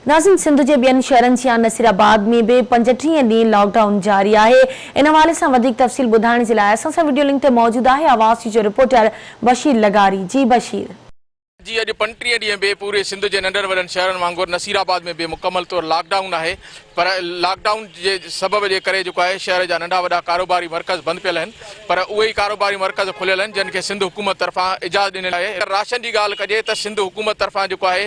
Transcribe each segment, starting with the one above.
ناظرين سنڌ جي ٻين شهرن جيان نصير آباد ۾ به 35 ڏينهن لاڪ ڊائون جاري آهي ان حوالي سان وڌيڪ تفصيل ٻڌائڻ جي لاء اسان سان وڊيو لنڪ تي موجود آهي آواز ٽي جو رپورٽر بشير لغاري جي بشير. جي اڄ 35 ڏينهن به پوري سنڌ جي ننڍن وڏن شهرن وانگر نصير آباد ۾ به مڪمل طور لاڪ ڊائون آهي پر لاڪ ڊائون جي سبب جي ڪري جيڪو آهي شهر جا ننڍا وڏا ڪاروباري مرڪز بند پيل آهن پر اهي ئي ڪاروباري مرڪز کليل آهن جن کي سنڌ حڪومت طرفان اجازت ڏنل آهي اگر راشن جي ڳالهه ڪجي ته سنڌ حڪومت طرفان جيڪو آهي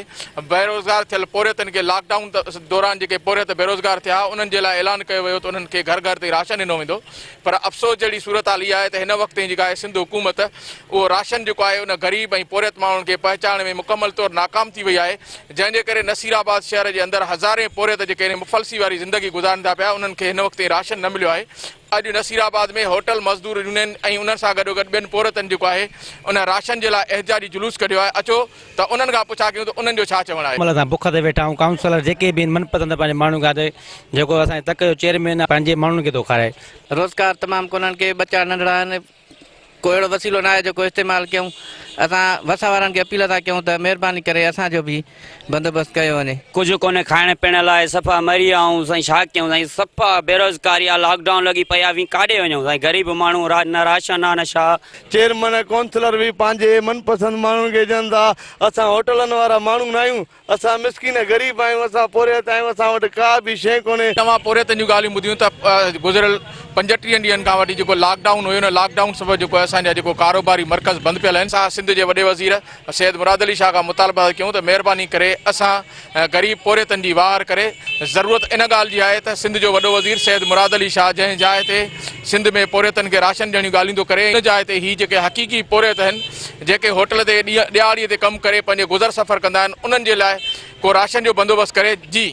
بيروزگار ٿيل پورهيتن کي لاڪ ڊائون دوران جيڪي پورهيت بيروزگار ٿيا انهن جي لاء اعلان ڪيو ويو ته انهن کي گهر گهر تائين راشن ڏنو ويندو پر افسوس جهڙي صورتحال اها آهي ته هن وقت تائين جيڪا آهي سنڌ حڪومت اهو راشن جيڪو آهي ان غريب ۽ پورهيت ماڻهن کي پهچائڻ ۾ مڪمل طور ناڪام ٿي وئي آهي جنهن جي ڪري نصير آباد شهر جي اندر هزارين پورهيت جيڪي هن مفلسي واري زندگي گذارين ٿا پيا انهن کي هن وقت تائين راشن نه مليو آهي اڄ نصير آباد ۾ هوٽل مزدور يونين ۽ انهن سان گڏوگڏ ٻين پورهيتن جيڪو آهي ان راشن جي لاء احتجاجي جلوس ڪڍيو آهي اچو ته انهن کان پڇا ڪيون ته انهن جو ڇا چوڻ آهي. مهل اسان بک تي ويٺا آهيون ڪائونسلر جيڪي به آهن من پسند پنهنجي ماڻهن کي آندي جيڪو اسان جي تڪ جو چيئرمين آهي پنهنجي ماڻهن کي ٿو کارائي. روزگار تمام ڪونهن ڪي ٻچا ننڍڙا آهن ڪو اهڙو وسيلو ناهي جيڪو استعمال ڪيون اسان وس وارن کي اپيل ٿا ڪيون ته مهرباني ڪري اسان جو به بندوبست ڪيو وڃي. ڪجهه ڪونهي کائڻ پيئڻ لاء صفا مري ويا آهيون سائين ڇا ڪيون سائين صفا بيروزگاري آ لاڪ ڊائون لڳي پئي آ وين ڪاڏي وڃون سائين غريب ماڻهو را نه راشن آ نه ڇا. چيئرمن ۽ ڪونسلر به پنهنجي من پسند ماڻهن کي ڏين ٿا اسان هوٽلن وارا ماڻهو ناهيون اسان مسڪين غريب آهيون اسان پورهيت آهيون اسان وٽ ڪا به شيء ڪونهي. توهان پورهيتن جون ڳالهيون ٻڌيون ته گذريل 35 ڏينهن کان وٺي جيڪو لاڪ ڊائون هيو ان لاڪ ڊائون سبب جيڪو اسان جا جيڪو ڪاروباري مرڪز بند پيل آهن اسان سنڌ جي وڏي وزير سيد مراد علي شاهه کان مطالبا ٿا ڪيون ته مهرباني ڪري اسان غريب پورهيتن جي واهر ڪري ضرورت ان ڳالهه جي آهي ته سنڌ جو وڏو وزير سيد مراد علي شاهه جنهن جاء تي سنڌ ۾ پورهيتن کي راشن ڏيڻ جون ڳالهيون ٿو ڪري ان جاء تي هي جيڪي حقيقي پورهيت آهن جيڪي هوٽل تي ڏهاڙي تي ڪم ڪري پنهنجي گذر سفر ڪندا آهن انهن جي لاء ڪو راشن جو بندوبست ڪري جي.